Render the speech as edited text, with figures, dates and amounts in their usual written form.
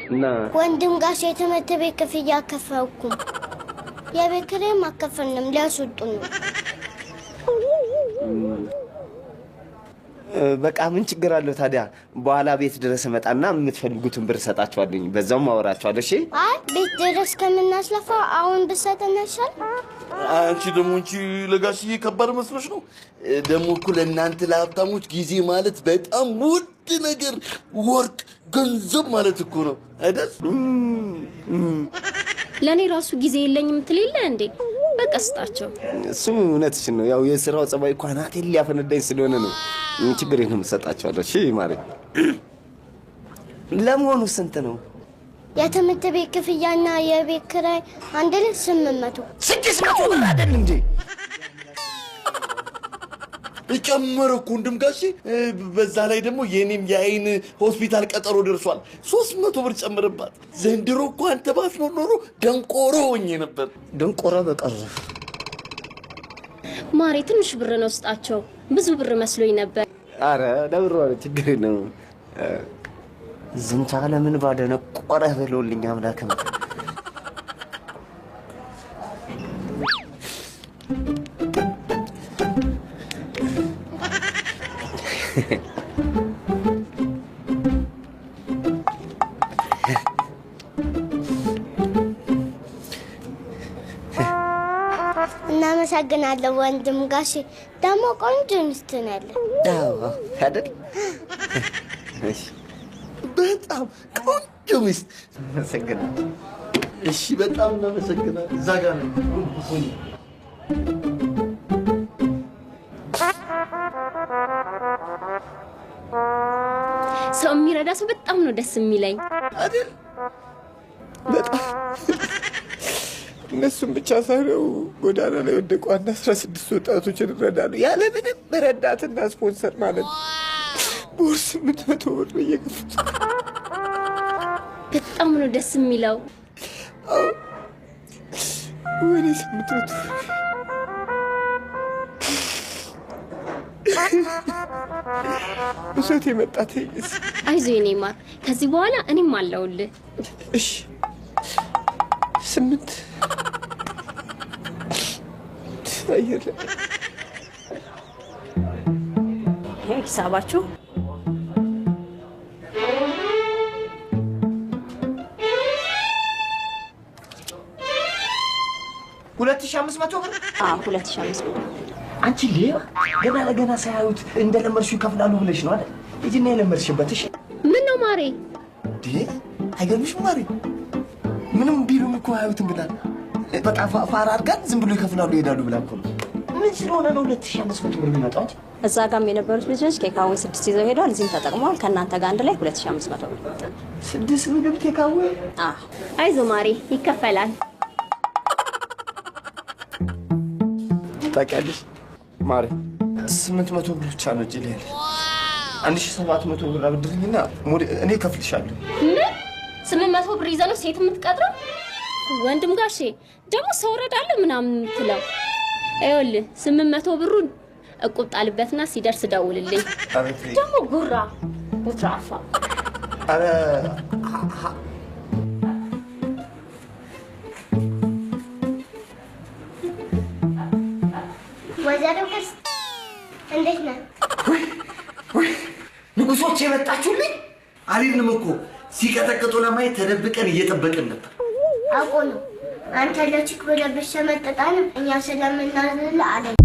እና ወንድም ጋሼ የትምህርት ቤት ክፍያ አልከፈልኩም። የቤት ኪራይም አልከፈልንም፣ ሊያስወጡን ነው። በቃ ምን ችግር አለው ታዲያ? በኋላ ቤት ድረስ እመጣና የምትፈልጉትን ብር እሰጣችኋለሁ። በዛውም አወራችኋለሁ። እሺ? አይ ቤት ድረስ ከምናስለፋ አሁን ብትሰጠን አይሻልም? አንቺ ደግሞ አንቺ ለጋሽዬ ከባድ መስሎሽ ነው? ደግሞ እኮ ለእናንተ ለሀብታሞች ጊዜ ማለት በጣም ውድ ነገር፣ ወርቅ ገንዘብ ማለት እኮ ነው አይደል? ለኔ ራሱ ጊዜ የለኝም ትል የለ እንዴ? በቃ ስጣቸው። እሱ እውነትሽን ነው። ያው የስራው ጸባይ እኮ አናቴን ሊያፈነዳኝ ስለሆነ ነው። ችግር የለም እሰጣቸዋለሁ። እሺ ማሬ። ለመሆኑ ስንት ነው? የትምህርት ቤት ክፍያና የቤት ኪራይ አንድ ላይ 800። 600 ብር አይደል እንዴ? ጨመረ እኮ ወንድም ጋሼ። በዛ ላይ ደግሞ የኔም የአይን ሆስፒታል ቀጠሮ ደርሷል። 300 ብር ጨምርባት። ዘንድሮ እኮ አንተ ባትኖር ኖሮ ደንቆሮ ሆኜ ነበር። ደንቆሮ በቀረ። ማሬ ትንሽ ብር ነው ስጣቸው። ብዙ ብር መስሎኝ ነበር። አረ ለብሩ ችግር የለም። ዝንታ ለምን ባደነቆረ ብሎልኝ አምላክም። እናመሰግናለን ወንድም ጋሼ። ደግሞ ቆንጆ ሚስት ነው ያለህ። አዎ አይደል? እሺ በጣም ቆንጆ ሚስት። አመሰግናለሁ። እሺ በጣም እናመሰግናለን። እዛ ጋር ነው። ሰው የሚረዳ ሰው በጣም ነው ደስ የሚለኝ። አይደል? በጣም እነሱም ብቻ ሳይሆን ጎዳና ላይ ወደቁ አንድ 16 ወጣቶችን እረዳለሁ ያለ ምንም ረዳትና ስፖንሰር ማለት ነው። በወር 800 ብር እየከፈልኩ። በጣም ነው ደስ የሚለው። አዎ ወይኔ 800 ብር። ብሶት የመጣ ተይዝ። አይዞህ የኔ ማር፣ ከዚህ በኋላ እኔም አለሁልህ። እሺ 8 አየር ላይ ይሄ ሂሳባችሁ። 2500 ብር? አዎ 2500 ብር። አንቺ ሌባ፣ ገና ለገና ሳያዩት እንደለመድሽው ይከፍላሉ ብለሽ ነው አይደል? ሂጂና የለመድሽበት። እሺ ምን ነው ማሬ? እንዴ አይገርምሽም ማሬ? ምንም ቢሉም እኮ አያዩትም ብላ በጣም ፋራ አድርጋን ዝም ብሎ ይከፍላሉ ይሄዳሉ ብላ እኮ ነው። ምን ስለሆነ ነው 2500 ብር የሚመጣው? አንቺ እዛ ጋርም የነበሩት ልጆች takeaway 6 ይዘው ሄደዋል። እዚህም ተጠቅመዋል። ከእናንተ ጋር አንድ ላይ 2500 ብር። 6 ምግብ takeaway? አዎ። አይዞህ ማሬ ይከፈላል። ታውቂያለሽ ማሬ 800 ብር ብቻ ነው እጄ ላይ ያለ። 1700 ብር አበድሪኝና እኔ እከፍልሻለሁ። ምን 800 ብር ይዘህ ነው ሴት የምትቀጥረው? ወንድም ጋሼ ደግሞ ሰው እረዳለሁ ምናምን የምትለው። ይኸውልህ 800 ብሩን እቁብ ጣልበትና ሲደርስ ደውልልኝ። ደግሞ ጉራ ቡትራፋ። ኧረ ወይዘሮ ክርስት እንዴት ነህ? ንጉሶች የመጣችሁልኝ? አልሄድንም እኮ ሲቀጠቅጡ ለማየት ተደብቀን እየጠበቅን ነበር። አውቆ ነው አንተ ለችክ ብለህ ብትሸመጥጠን እኛ ስለምናዝንልህ አለኝ።